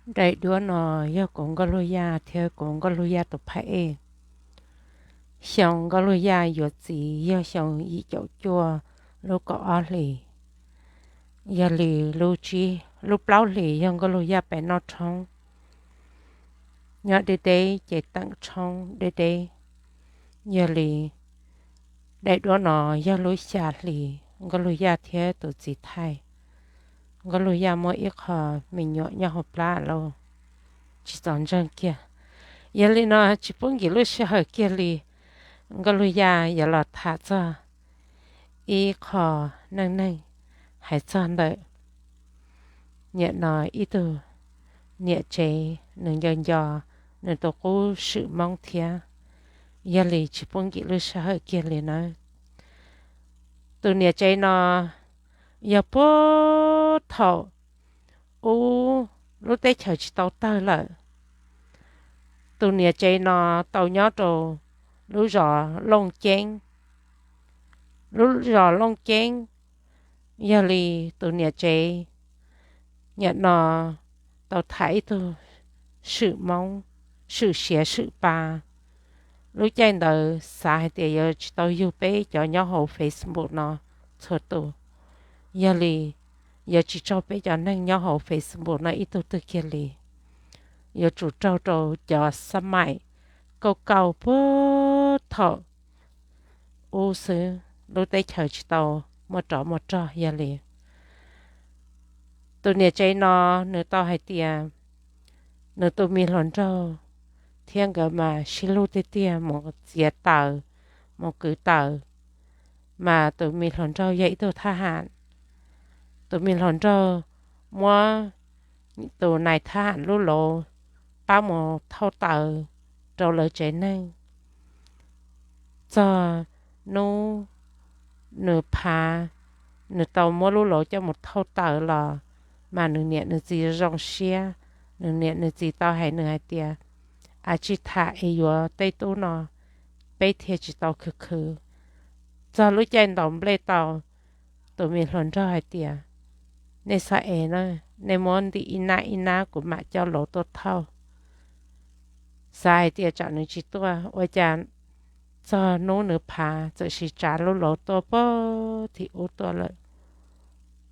Daim duab no yog kuv Nkauj Lug Yaj thiab kuv Nkauj Lug Yaj tus phab ej. Xyoo Nkauj Lug Yaj yuav txiv yog xyoo yim caum cuaj lub kaum ob hlis. Yog li lub tsib, lub plaub hlis yog Nkauj Lug Yaj pem noj tshoob, nyob deb deb ces teem tshoob deb deb. Yog li daim duab no yog lub xya hlis Nkauj Lug Yaj thiab tus txiv thaij. Nkauj Lug Yaj muaj ib qho me nyuam nyob hauv plab lauj, tsis txaus ntseeg kiag. Yog li no tsis pub nkim lub sij hawm kiag li, Nkauj Lug Yaj yuav los tham txog ib qho neej neeg hais txog ntawm niam no ib tug niam tsev, nws nco nco nws tus qub swm Hmoob thiab. Yog li tsis pub nkim lub sij hawm kiag li nawb. Tus niam tsev no yog puag thaum ub lub teb chaws tsis tau tawg lawm. Tus niam tsev no tau nyob rau lub zos Looj Ceeb. Lub zos Looj Ceeb, yog li tus niam tsev niam no tau tham ib tug swm Hmoob, swm Siav swm Pa. Lub caij ntawd xav hais tias yuav tsis tau yug peb cov nyob hauv Facebook no txhua tus. Yog li yuav tsis tsaug peb cov neeg nyob hauv Facebook no ib tug twg kiag li. Yuav tsum raug rau cov xab maim kauj kauj puag thaum ub xwb, lub teb chaws tsis tau muaj rov muaj rog. Yog li tus niam tsev no nws tau hais tias nws tus me hluas nraug thiab nkawd mas sib hlub tiag tiag, mus txiav taws, mus kwv taws, mas tus me hluas nraug yog ib tug thab ham. Tus me hluas nraug muab tus nais thab ham lub lauv pab mus thauj taws rau lawv tsev neeg. Txog hnub nws phav, nws tau muab lub lauv coj mus thauj taws los, mas nws niam nws txiv zoo siab. Nws niam nws txiv tau hais nws hais tias, a, tsis tham es yuav tej tub no, peb thiaj tsis tau khwv khwv. Txog lub caij ntaus nplej tau, tus me hluas nraug hais tias, nej txhob ev na, nej muab ntim ib nab ib nab kuv mam coj lauv tuaj thauj. Xav hais tias tsam nws tsis tuaj, ua cas txog hnub nws phav txawm sis tsav lub lauv tuaj puag tim ub tuaj lawm.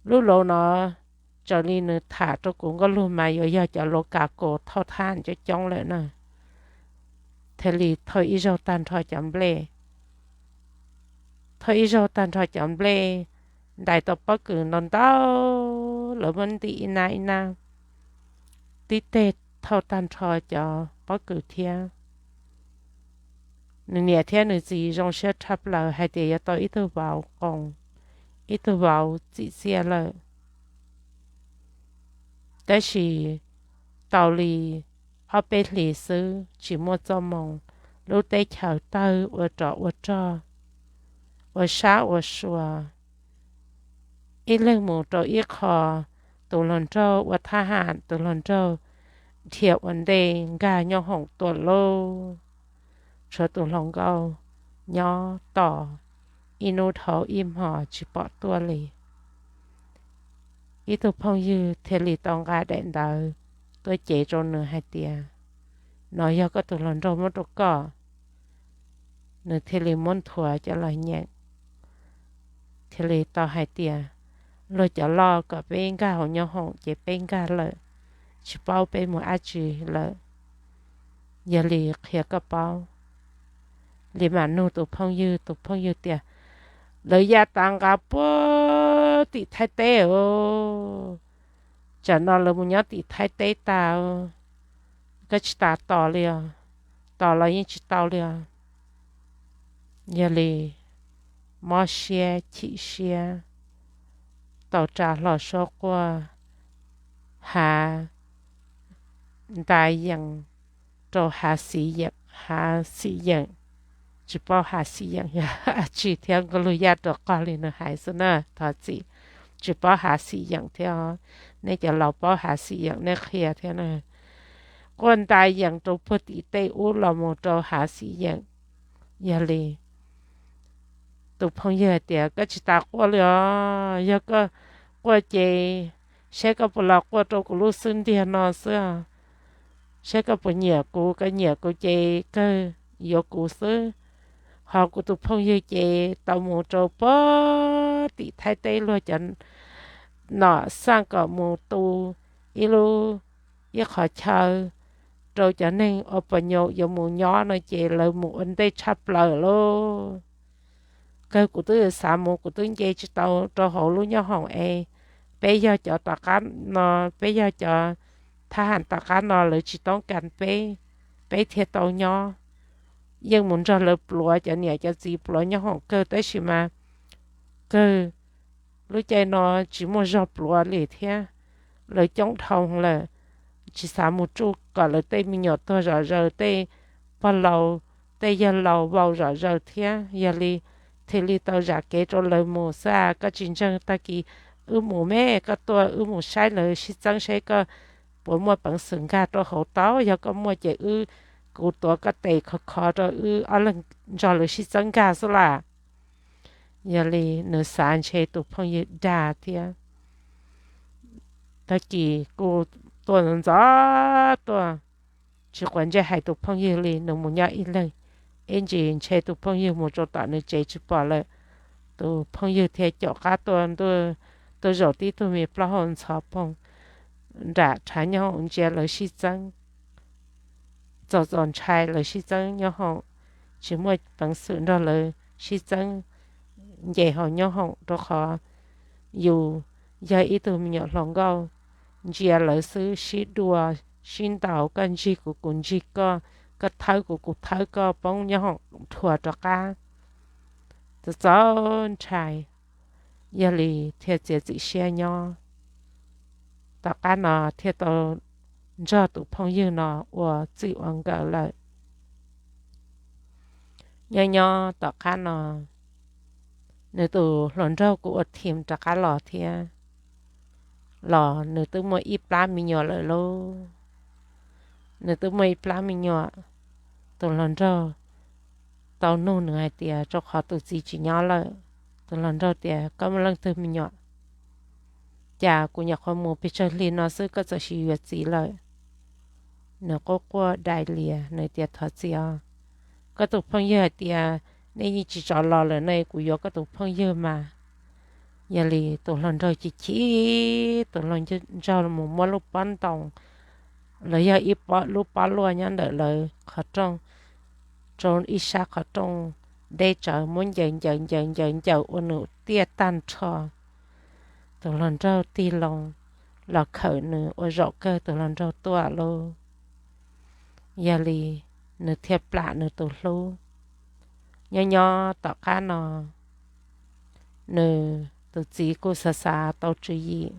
Lub lauv no raws li nws tham rau kuv Nkauj Lug mas yuav yog cov lauv kas kaus thauj thab ham coob coob lawm na. Thiaj li thauj ib zaug tag nrho cov nplej, thauj ib zaug tag nrho cov nplej, ntais tau pob kws ntau ntau, lawv muab ntim ib nab ib nab, tib teg thauj tag nrho cov pob kws thiab. Nws niam thiab nws txiv zoo siab tshaj plaws hais tias yuav tau ib tug vauv qoos, ib tug vauv txim txiaj lawm. Tab sis tau li ob peb hlis xwb tsis muaj txoj moo, lub teb chaws tawg ua rov ua rog, ua sab ua sua, ib leeg mus rau ib qho. Tus hluas nraug ua thab ham, tus hluas nraug dhia ua ntej nkag nyoob hoom tuaj lauj. Tshuav tus hluas nkauj nyob tos ib hnub dhau ib hmos tsis pom tuaj li. Ib tug phooj ywg thiaj li tau nqa daim ntawv tuaj cev rau nws hais tias, no yog koj tus hluas nraug muab rau koj. Nws thiaj li muab nthuav coj los nyeem, thiaj li tau hais tias, luag cov loj kom peb nkag hauv nyoob hoom ces peb nkag lawm, tsis paub peb mus dab tsi lawm. Yog li qhia koj paub. Li mam nug tus phooj ywg, tus phooj ywg tias, lawv ya tas nqa puag tim Thaib teb os. Tsam no lawv mus nyob tim Thaib teb tas, koj tsis tas tos li os, tos los yeej tsis tau li os. Yog li mob siab chim siab, tau tsa hlo suab quaj, hav nta yees rau hav xi yeem, hav xi yeem, tsis paub hav xi yeem yog dab tsi thiab, Nkauj Lug Yaj rau qog li nws hais xwb na, thov txim, tsis paub hav xi yeem thiab, nej cov laus paub hav xi yeem nej qhia thiab na. Quaj nta yees rau puag tim tej ub los mus rau hav xi yeem. Yog li tus phooj ywg hais tias, koj tsis tas quaj li os, yog koj quaj ces saib koj puas los quaj rau kuv lub xub ntiag no xwb. Saib koj puas nyiam kuv, koj nyiam kuv ces kawg yuav kuv xwb. Ho kuv tus phooj ywg ces tau mus rau pog tim Thaib teb luag cov nom xaj kom mus tu ib lub, ib qhov chaw rau cov neeg ua pos nyob yuav mus nyob no ces lawv mus ua ntej tshaj plaws lauj. Kawg kuv twb xav mus, kuv twb nce tsis tau rau hauv lub nyob hoom es peb yog cov tom qab no, peb yog cov thab ham tom qab no lawv tsis toob kas peb, peb thiaj tau nyob. Yeej mus nrog lawv pluav, cov niam cov txiv pluav nyob hoom kawg, tab sis mas kawg lub caij no tsis muaj zog pluav li thiab. Lawv coob dhau lawm, tsis xav mus tsuj kom lawv tej me nyuam tuag zom zaws, tej pog laus, tej yawg laus vau zom zaws thiab. Yog li thiaj li tau zam kev rau lawv mus xwb. Koj tsis ntseeg, tag kis wb mus me, koj tuaj wb mus saib lawv sib txeeb saib koj puas muaj peev xwm nkag rau hauv tau. Yog koj muaj ces wb, kuv tuav koj tes khov khov rau wb ob leeg nrog lawv sib txeeb nkag xwb las. Yog li nws xav ntshe tus phooj ywg dag thiab. Tag kis kuj tuaj ntxov tuaj, tsis quav ntsej hais tus phooj ywg li, nws mus nyob ib leeg. Ib ntsis ntshe tus phooj ywg mus rau tom nws tsev tsis pom lawm, tus phooj ywg thiaj caum qab tuaj, tuaj zaum tib tug me plaub hau ntxhov poog nram rhav nyob hoom ntsia lawv sib txeeb. Txaus txaus ntshai lawv sib txeeb nyob hoom, tsis muaj peev xwm nrog lawv sib txeeb nce hauv nyob hoom, rau qhov yus yog ib tug me nyuam hluas nkauj, ntsia lawv xwb sib dua sib ntaus, koj ntsig kuv, kuv ntsig koj, koj thawb kuv, kuv thawb koj, poob nyob hoom dhua rov qab. Txaus txaus ntshai, yog li thiaj txiav txim siab nyob. Tom qab no thiaj tau nrog tus phooj ywg no ua txij ua nkawm lawm. Nyob nyob tom qab no, nws tus hluas nraug kuj ua thim rov qab los thiab. Los nws twb muaj ib plab me nyuam lawm lauj. Nws twb muaj ib plab me nyuam. Tus hluas nraug tau nug nws hais tias, rau qhov tus txiv tsis nyob lawm, tus hluas nraug tias, koj muaj leej twg me nyuam? Cas kuv nyuam qhuav mus pes tsawg hli no xwb koj txawm sis yuav txiv lawm? Nws quaj quaj dai lias, nws tias, thov txim os, koj tus phooj ywg hais tias nej yeej tsis rov los lawm ne, kuv yuav koj tus phooj ywg mas. Yog li tus hluas nraug chim chim, tus hluas nraug mus muab lub pob ntoo, los yog ib lub pob luaj nyob ntawm lawv qhov rooj, rau ib sab qhov rooj deb tsawv, muab ncaws ncaws ncaws ncaws ncaws ua nws tiaj tag nrho. Tus hluas nraug tig loo los khawm nws ua zaum kawg tus hluas nraug tuaj lauj. Yog li nws thiaj plam nws tus hlub. Nyob nyob tom qab no, nws tus txiv kuj xav xav tau tswv yim.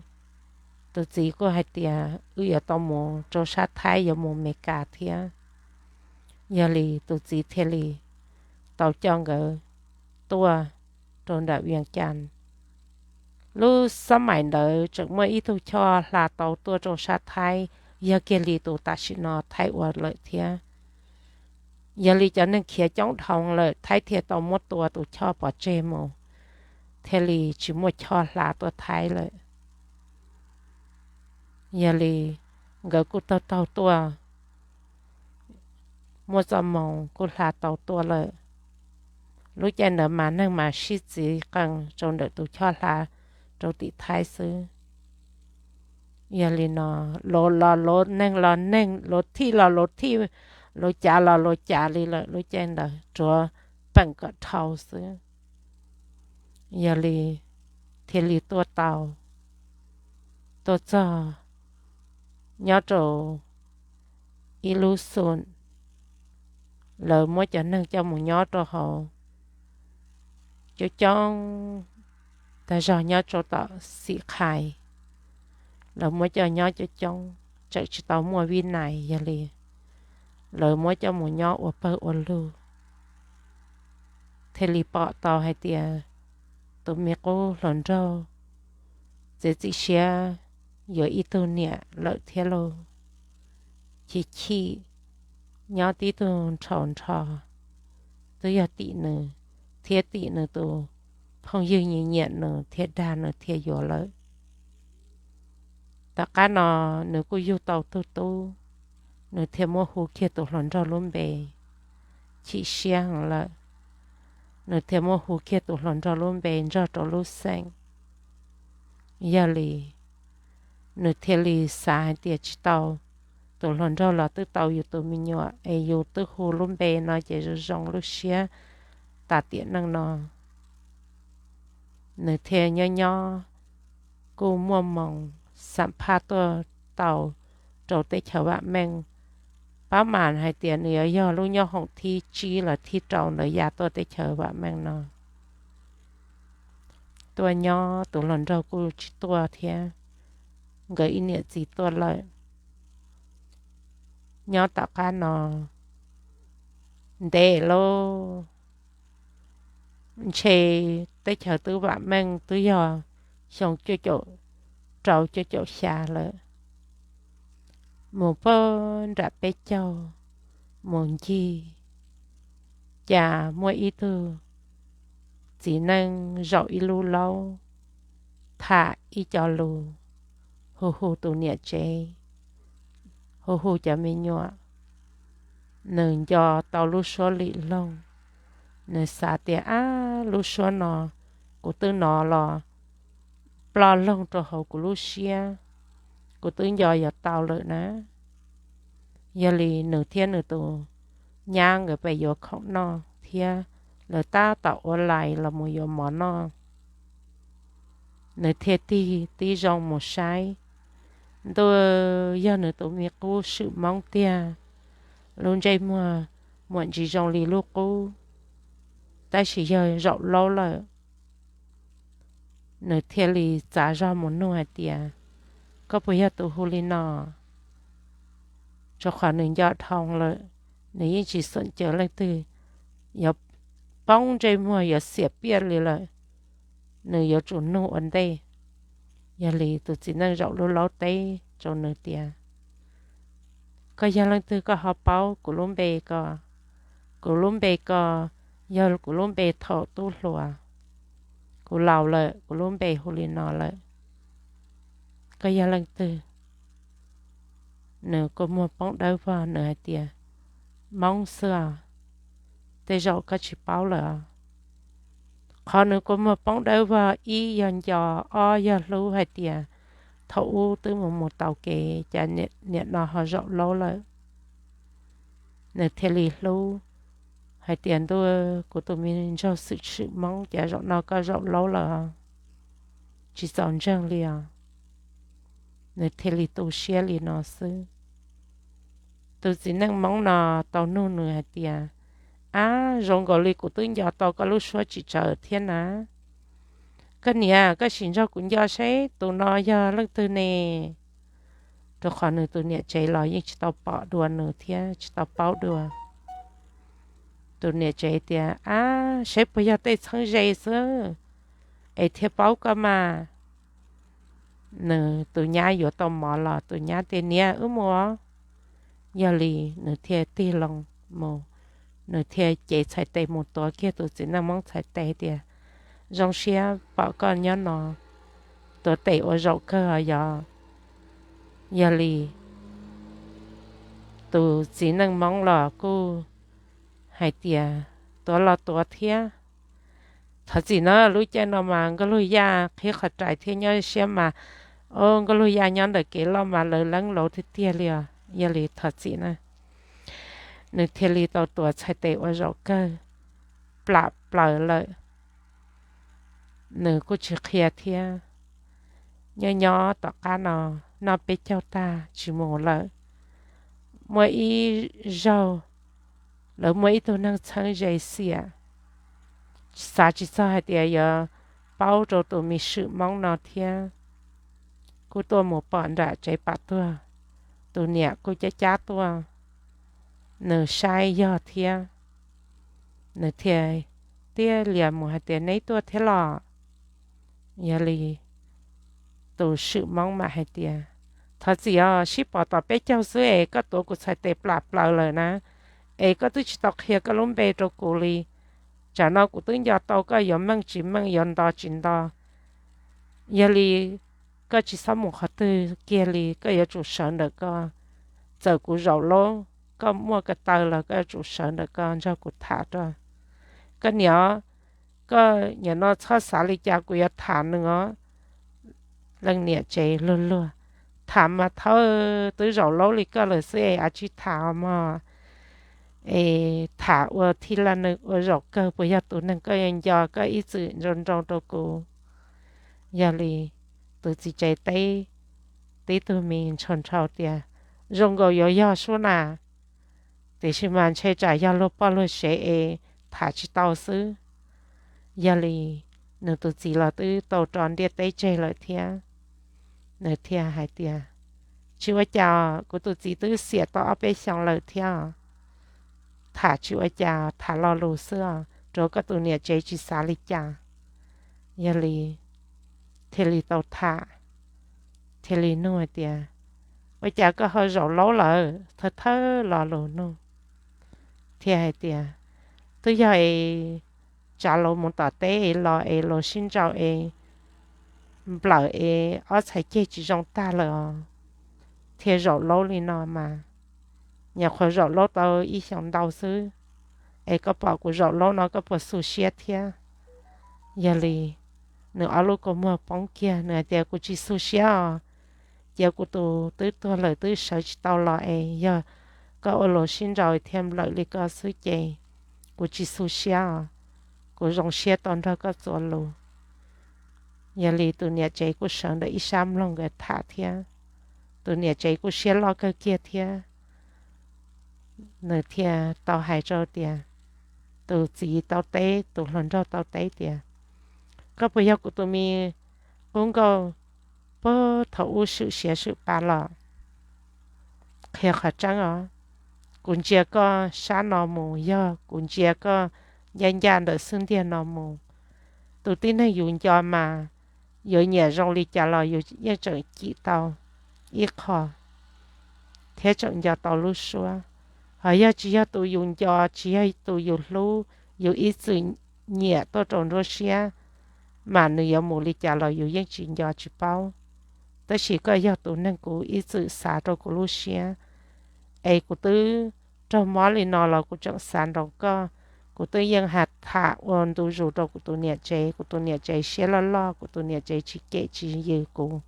Tus txiv kuj hais tias, wb yuav tau mus rau sab Thaib, yuav mus Meskas thiab. Yog li tus txiv thiaj li tau coj nkawd tuaj rau nram Vias Cas. Lub xab maim ntawd tseem muaj ib tug choj hla tau tuaj rau sab Thaib, yog kiag li tus tam sim no Thaib ua lawm thiab. Yog li cov neeg khiav coob dhau lawm, Thaib thiaj tau muab tua tus choj pov tseg mus, thiaj li tsis muaj choj hla tuaj Thaib lawm. Yog li nkawd kuj taug taug tuaj, muaj txoj moo kuj hla tau tuaj lawm. Lub caij ntawd mas neeg mas sib txiv qees rau ntawm tus choj hla rau tim Thaib xwb. Yog li no, luag los luag, neeg los neeg, luag thij los luag thij, luag cav los luag cav li lawm, lub caij ntawd tsuav peem kom dhau xwb. Yog li thiaj li tuaj tau, tuaj txog nyob rau ib lub xu, lawv muab cov neeg coj mus nyob rau hauv coob coob, tag zog nyob rau tom Xim Qhais, lawv muab coj nyob coob coob, tseem tsis tau muaj vib nais, yog li lawv muab coj mus nyob ua pawg ua lug. Thiaj li pom tau hais tias tus me qub hluas nraug txiav txim siab yuav ib tug niam lawm thiab lauj. Chim chim nyob tib tug nrhaus nrho, twb yog tim nws thiab tim nws tus phooj ywg nyiam nyiam nws thiab dag nws thiaj yuav lawm. Tom qab no nws kuj yug tau tug tub, nws thiaj muab hu kiag tus hluas nraug lub npe, chim siab heev lawm, nws thiaj muab hu kiag tus hluas nraug lub npe nrog rau lub xeem. Yog li nws thiaj li xav hais tias tsis tau, tus hluas nraug los twb tau yus tus me nyuam es yus twb hu lub npe no ces zoo zoo lub siab tas tiam neej no. Nws thiaj nyob nyob kuj muaj moos xam phaj tuaj tau rau teb chaws Vam Meej. Pab mas hais tias nws yuav yog lub nyooj hoom thib tsib los thib rau ntawd ya tuaj teb chaws Vam Meej no. Tuaj nyob tus hluas nraug kuj tsis tuaj thiab, nkawd ib niam txiv tuaj lawm. Nyob tom qab no ntev lawm, ntshe teb chaws twb Vam Meej twb yog xyoo cuaj caum rau cuaj caum xya lawm, mus pag nram peb caug mus ncig, cas muaj ib tug txiv neej zaum ib lub laub, tham ib co lus, hu hu tus niam tsev, hu hu cov me nyuam. Nws nco tau lub suab lim loog, nws xav tias, ab, lub suab no kuv twb hnov los ploj loog rau hauv kuv lub siab, kuv twb nco yuav tau lawm na. Yog li nws thiab nws tus nyab nkawd pem yuav khoom noj thiab, lawv tab tom ua lais los mus yuav mov noj. Nws thiaj tig tib zoo mus saib, ntuj, yog nws tus me qub swm Hmoob tiag, lub ntsej muag muaj ntsis zoo li lub qub, tab sis yog zaum laub lawm. Nws thiaj li txav zog mus nug hais tias, koj puas yog tus hu li no? Rau qhov nws nco dhau lawm, nws yeej tsis xom caws leej twg, yuav poob ntsej muag yuav xiam piaj li lawm, nws yuav tsum nug ua ntej. Yog li tus txiv neej zaum lub laub teb rau nws tias, koj yog leej twg koj ho paub kuv lub npe ko? Kuv lub npe ko yog kuv lub npe thaum tub hluas, kuv laus lawm kuv lub npe hu li no lawm. Koj yog leej twg? Nws kua muag poob dawb vog, nws hais tias, Hmoob xwb os, tej zaum koj tsis paub lawm os. Qhov nws kua muag poob dawb vog, ib yog nco, ob yog hlub hais tias thaum ub twb mus mus tau kev, cas niam no ho zaum laub lawm. Nws thiaj li hlub hais tias, ntuj, kuv tus me ntsaug xwm tshwm Hmoob, cas zaum no koj zaum laub lawm, tsis txaus ntseeg li os. Nws thiaj li tu siab li no xwb. Tus txiv neej Hmoob no tau nug nws hais tias, ab, zoo nkaus li kuv twb nco tau koj lub suab tsis tsawg thiab na. Koj niam, koj sim nrog kuv nco seb tus no yog leej twg ne? Rau qhov nws tus niam tsev los yeej tsis tau pom dua nws thiab tsis tau paub dua. Tus niam tsev tias, ab, seb puas yog tej txheeb ze xwb es thiaj paub koj mas. Nws tus nyab yuav tau mov los tus nyab tias, niam, wb mus. Yog li nws thiaj tig loo mus, nws thiaj cev txhais tes mus tuav kiag tus txiv neej Hmoob txhais tes tias, zoo siab pom koj nyob no, tuav tes ua zaum kawg os yog. Yog li tus txiv neej Hmoob los kuj hais tias, tuav los tuav thiab. Thov txim na, lub caij no mas Nkauj Lug Yaj qhib qhov rais thiab nyob siab mas, o, Nkauj Lug Yaj nyob ntawm kev loj mas lawv leeb laus tiag tiag li os. Yog li thov txim na. Nws thiaj li tau tuav txhais tes ua zaum kawg, plam plaws lawm. Nws kuj tsis qhia thiab. Nyob nyob tom qab no, noj peb caug tag tsis mus lawm. Muaj ib zaug, lawv muaj ib tug neeg txheeb ze xiam, xav tsis txog hais tias yuav paub rau tus me swm Hmoob no thiab. Kuj tuaj mus pom nram tsev pam tuag, tus niam kuj cab cab tuaj, nws saib yog thiab, nws thiaj tiag lias mus hais tias, neb tuaj thiab los? Yog li tus swm Hmoob mam hais tias, thov txim os, sib pom tom peb caug xwb es koj tuav kuv txhais tes plam plaws lawm na, es koj twb tsis tau qhia koj lub npe rau kuv li. Tsam no kuv twb nco tau koj yuav meej tsis meej, yuav nto tsis nto. Yog li koj tsis txhob mus qhov twg kiag li, koj yuav tsum sawv ntawm ko. Txawm kuv zaum laub, koj muaj ko taw los koj yuav tsum sawv ntawm ko nrog kuv tham rau. Koj niam, koj nim no txhob xav li cas, kuv yuav tham nws os. Leej niam tsev luag luag, tham mas thawj, twb zaum laub li koj lawm xwb es av tsib tham mog. Es tham ua thij laj neeg ua zaum kawg, puas yog tus neeg koj yuav nco, koj ib txwm nrau nrau rau kuv. Yog li tus txiv tsev teb tib tug me ntshaus ntshaus tias, zoo nkaus yuav yog suab na, tiam sis mas ntshe tsam yog luag poj luag sev es tham tsis tau xwb. Yog li nws tus txiv los twb tau rau ntiaj teb tseg lawm thiab. Nws thiaj hais tias, tsis ua cas, kuv tus txiv twb xiam tau ob peb xyoos lawm thiab. Tham tsis ua cas, tham lo lus xwb os, rau koj tus niam tsev tsis xav li cas. Yog li thiaj li tau tham, thiaj li nug hais tias, ua cas koj ho zaum laub lawm? Thawj thawj lo lus nug, thiaj hais tias, twb yog es tsav laus mus tom teb es los es laus sib nraus es nplawm es ob txhais ceg tsis zoo tag lawm os, thiaj zaum laub li no mas. Nyuam qhuav zaum laub tau ib xyoos ntau xwb, es koj pom kuv zaum laub no koj puas xu siab thiab? Yog li nws ob lub kua muag poob kiag, nws hais tias, kuv tsis xu siab os. Cia kuv tus twb tuag lawm twb sawv tsis tau los es yog koj ua laus sib nraus thiaj nplawm li ko xwb ces kuv tsis xu siab os. Kuv zoo siab tau nrog koj txuas lus. Yog li tus niam tsev kuj sawv ntawm ib sab mloog nkawd tham thiab. Tus niam tsev kuj siab loj kawg kiag thiab. Nws thiaj tau hais rau tias, tus txiv tau teb, tus hluas nraug tau teb tias, koj puas yog kuv tus me qub nkauj puag thaum ub swm siav swm pa los? Qhia qhov tseeb os, kuv ntsia koj sab no mus, yog kuv ntsia koj ncaj ncaj ntawm xub ntiag no mus, tus tib neeg yus nco mas yuav nyiam zoo li cas los yus yeej tseem cim tau ib qho thiab tseem nco tau lub suab. Ho yog tsis yog tus yus nco, tsis yog tus yus hlub, yus ib txwm nyiam tuaj rau nruab siab, mas nws yuav mus li cas los yus yeej tsis nco tsis paub. Tab sis koj yog tus neeg kuv ib txwm xav rau kuv lub siab, es kuv twb raug mob li no los kuv tseem xav nrog koj. Kuv twb yeej tham ua ntu zus rau kuv tus niam tsev, kuv tus niam tsev siab loj loj, kuv tus niam tsev tsis cem tsis yws kuv.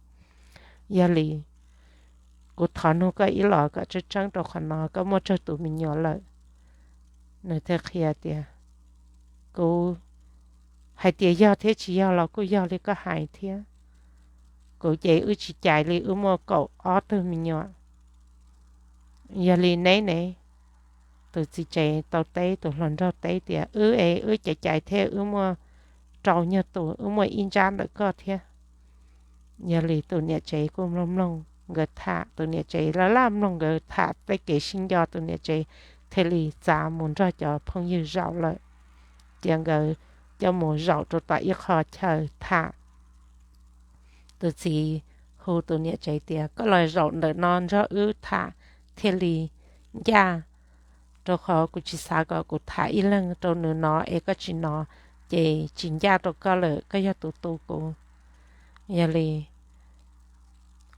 Yog li kuv thov nug koj ib los kom tseeb tseeb rau qhov no, koj muaj tsawg tus me nyuam lawm? Nws thiaj qhia tias, kuv hais tias yog thiab tsis yog los kuj yog li koj hais thiab. Kuv ces wb tsis cais li, wb muaj kaum ob tug me nyuam. Yog li neb ne? Tus txiv tsev tau teb, tus hluas nraug teb tias, wb es wb cais cais thiab, wb muaj rau nyuag tus, wb muaj ib ntsab ntawm koj thiab. Yog li tus niam tsev kuj mloog mloog nkawd tham, tus niam tsev laj laj mloog nkawd tham tej kev sib nco, tus niam tsev thiaj li txav mus nrog cov phooj ywg zaum lawm. Cia nkawd coj mus zaum rau tom ib qho chaw tham. Tus txiv hu tus niam tsev tias, koj los zaum ntawm no nrog wb tham thiaj li ncaj, rau qhov kuv tsis xav kom kuv tham ib leeg rau nws no es koj tsis no, ces tsis ncaj rau koj lawm, koj yog tus tu kuv. Yog li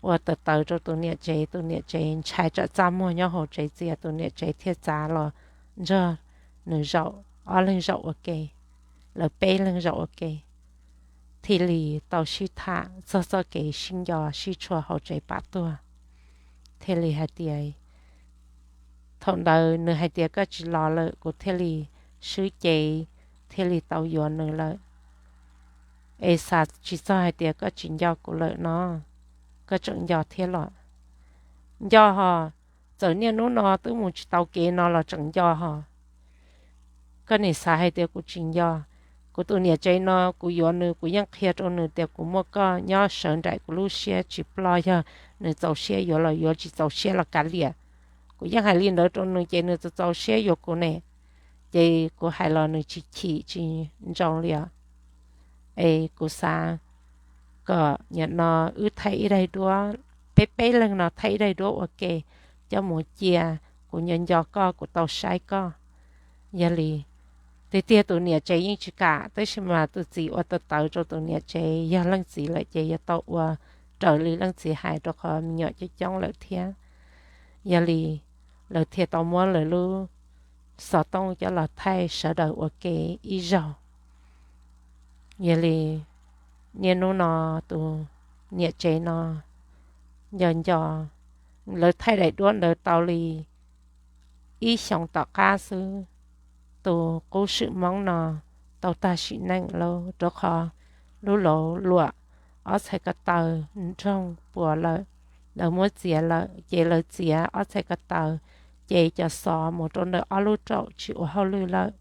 ua tawv tawv rau tus niam tsev, tus niam tsev ntshai tsam txaj muag nyob hauv tsev txias, tus niam tsev thiaj txav los nrog nws zaum, ob leeg zaum ua ke, lawv peb leeg zaum ua ke, thiaj li tau sib tham txog txoj kev sib nco sib tshua hauv tsev pam tuag. Thiaj li hais tias, thaum ntawd nws hais tias koj tsis los lawm, kuv thiaj li swb cev, thiaj li tau yuav nws lawm. Es xav tsis txog hais tias koj tsis nco kuv lawm no, koj tseem nco thiab los? Nco hos, txawm niaj hnub no twb mus tsis tau kev no los tseem nco hos. Koj nim xav hais tias kuv tsis nco. Kuv tus niam tsev no kuv yuav nws, kuv yeej qhia rau nws tias kuv muaj koj nyob sawv nraim kuv lub siab tsis ploj, yog nws txaus siab yuav los yuav, tsis txaus siab los kav liam. Kuv yeej hais li ntawd rau nws ces nws txaus txaus siab yuav kuv ne. Ces kuv hais los nws tsis chim tsis ntsoo li os. Es kuv xav kom nim no wb thaij ib daim duab, peb peb leeg no thaij ib daim duab ua ke coj mus cia, kuv nco nco koj, kuv tau saib koj. Yog li tiag tiag tus niam tsev yeej tsis kam, tab sis mas tus txiv ua tawv tawv rau tus niam tsev, yog leej txiv lawm ces yuav tau ua raws li leej txiv hais, rau qhov me nyuam coob coob lawm thiab. Yog li lawv thiaj tau muab lawv lub xov tooj coj los thaij sawv daws ua ke ib zaug. Yog li niaj hnub no tus niam tsev no nco nco, lawv thaij daim duab ntawd tau li ib xyoos tom qab xwb, tus qub swm Hmoob no tau tag sim neej lawm, rau qhov lub luav luam ob txhais ko taw nroog puas lawm, lawv muab txiav lawm, ces lawv txiav ob txhais ko taw, ces cov xov mus rau ntawm ob lub raum tsis ua hauj lwm lawm.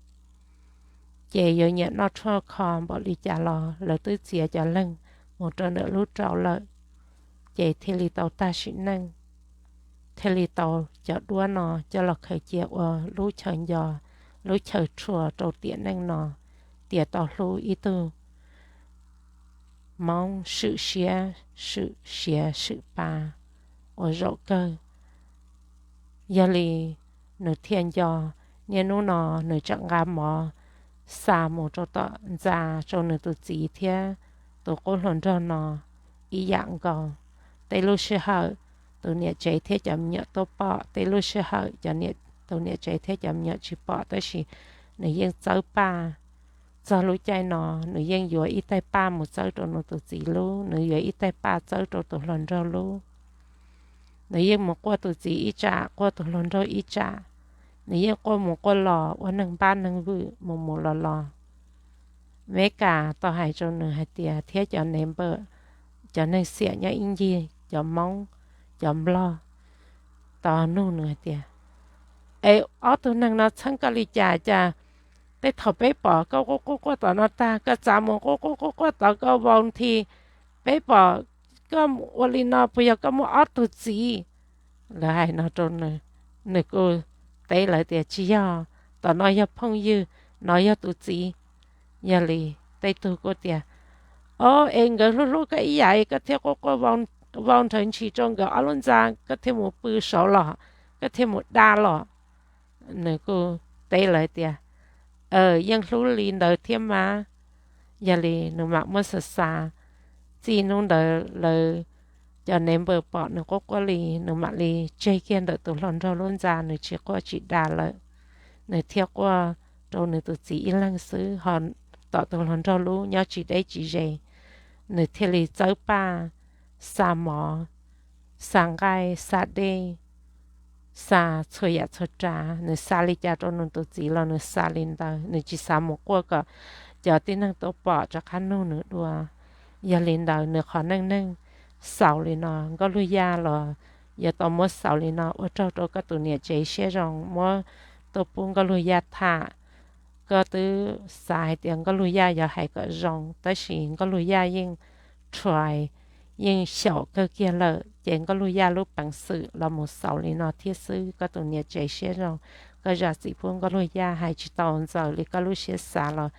Ces yuav nyiam noj tshuaj kho npaum li cas los lawv twb txiav cov leeg mus rau ntawm lub raum lawm, ces thiaj li tau tag sim neej, thiaj li tau cov duab no coj los khaws cia ua lub chaw nco, lub chaw rhuav rau tiam neej no, tias tau hlub ib tug Hmoob swm siab, swm siav swm pa ua zaum kawg. Yog li nws thiaj nco, niaj hnub no nws tseem nqa mov xa mus rau tom ntxa rau nws tus txiv thiab tus qub hluas nraug no ib yam nkaus. Tej lub sij hawm tus niam tsev thiab cov me nyuam tuaj pom, tej lub sij hawm cov niam, tus niam tsev thiab cov me nyuam tsis pom, tab sis nws yeej txawb paj. Txog lub caij no nws yeej yuav ib tais paj mus txawb rau nws tus txiv lub, nws yuav ib tais paj txawb rau tus hluas nraug lub. Nws yeej mus quaj tus txiv ib tsam, quaj tus hluas nraug ib tsam. Nws yeej quaj mus quaj los ua neeg npab neeg vwm mus mus los los. Meskas tau hais rau nws hais tias, thiab cov neighbor, cov neeg xiam nyob ib ncig, cov Hmoob, cov Nplog, tau nug nws hais tias, es ob tug neeg no txheeb koj li cas, cas tej thaum peb pom koj quaj quaj quaj tom no tag, koj txav mus quaj quaj quaj quaj tod koj vau nthi, peb pom koj ua li no puas yog koj muaj ob tug txiv? Lawv hais no rau nws, nws kuj teb lawv tias, tsis yog, tom no yog phooj ywg, no yog tus txiv. Yog li tej tug kuj tias, o, es nkawd hlub hlub koj ib yam koj thiaj quaj quaj vau nrhawv ntshis rau nkawd ob lub ntxa, koj thiaj mus pw saud los, koj thiaj mus da los. Nws kuj teb lawv tias, yeej hlub li ntawd thiab mas. Yog li nws mam muab xav xav, txij hnub ntawd lawv cov neighbor pom nws quaj quaj li, nws mam li tseg kiag ntawm tus hluas nraug lub ntxa, nws tsis quaj tsis da lawm. Nws thiaj quaj rau nws tus txiv ib leeg xwb, ho tom tus hluas nraug lub nyob tsis deb tsis ze. Nws thiaj li txawb paj, xa mov, xa nqaij, xa dej, xa txhua yam txhua tsav. Nws xa li cas rau nws tus txiv los nws xa li ntawd, nws tsis xav mus quaj kom cov tib neeg tuaj pom rov qab nug nws dua. Yog li ntawd nws qhov neej neeg xaus li no, Nkauj Lug Yaj los yuav tau muab xaus li no. Ua tsaug rau koj tus niam tsev siab zoo muab tuaj pub Nkauj Lug Yaj tham. Koj twb xav hais tias Nkauj Lug Yaj yuav hais kom zoo, tab sis Nkauj Lug Yaj yeej try, yeej xyaum kawg kiag lawm, ces Nkauj Lug Yaj lub peev xwm los mus xaus li no thiab xwb. Koj tus niam tsev siab zoo, koj zam txim pub Nkauj Lug Yaj. Hais tsis tau ntxaws li koj lub siab xav los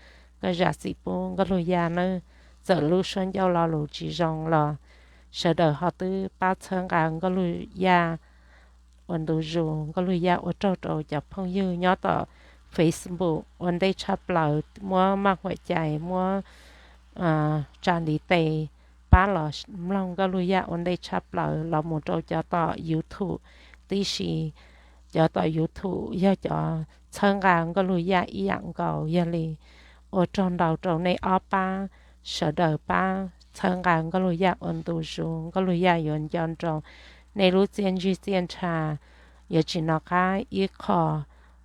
koj zam txim pub Nkauj Lug Yaj nawb. Txawm lub suab ncauj lo lus tsis zoo los sawv daws ho twb pab txhawb nqa Nkauj Lug Yaj ua ntu zus. Nkauj Lug Yaj ua tsaug rau cov phooj ywg nyob tom Facebook ua ntej tshaj plaws muab maj huam cai, muab tsa ntiv tes pab los mloog Nkauj Lug Yaj ua ntej tshaj plaws, los mus rau cov tom YouTube tib si. Cov tom YouTube yog cov txhawb nqa Nkauj Lug Yaj ib yam nkaus. Yog li ua tsaug ntau rau nej ob pab, sawv daws pab txhawb nqa Nkauj Lug Yaj ua ntu zus, Nkauj Lug Yaj yuav nco nroo nej lub txiaj ntsig txiaj ntsha, yuav tsis nov qab ib qho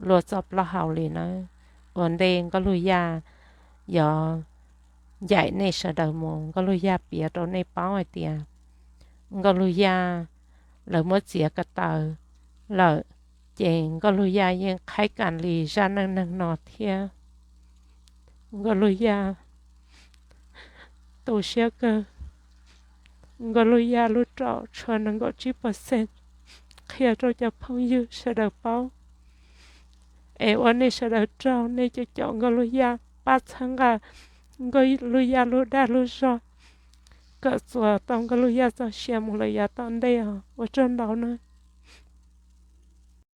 luaj txoj plaub hau li nawb. Ua ntej Nkauj Lug Yaj yuav ncaim nej sawv daws mus, Nkauj Lug Yaj piav rau nej paub hais tias Nkauj Lug Yaj lawv muab txiav ko taw lawm, ces Nkauj Lug Yaj yeej qhaib kam li zaj neej neeg no thiab. Nkauj Lug Yaj tu siab kawg. Nkauj Lug Yaj lub raum tshuav nees nkaum tsib percent, qhia rau cov phooj ywg sawv daws paub. Es ua nej sawv daws tsaug, nej cov caum Nkauj Lug Yaj, pab txhawb nqa Nkauj Lug Yaj lub dag lub zog, kom txuas tau Nkauj Lug Yaj txoj sia mus lawm yav tom ntej os. Ua tsaug ntau nawb.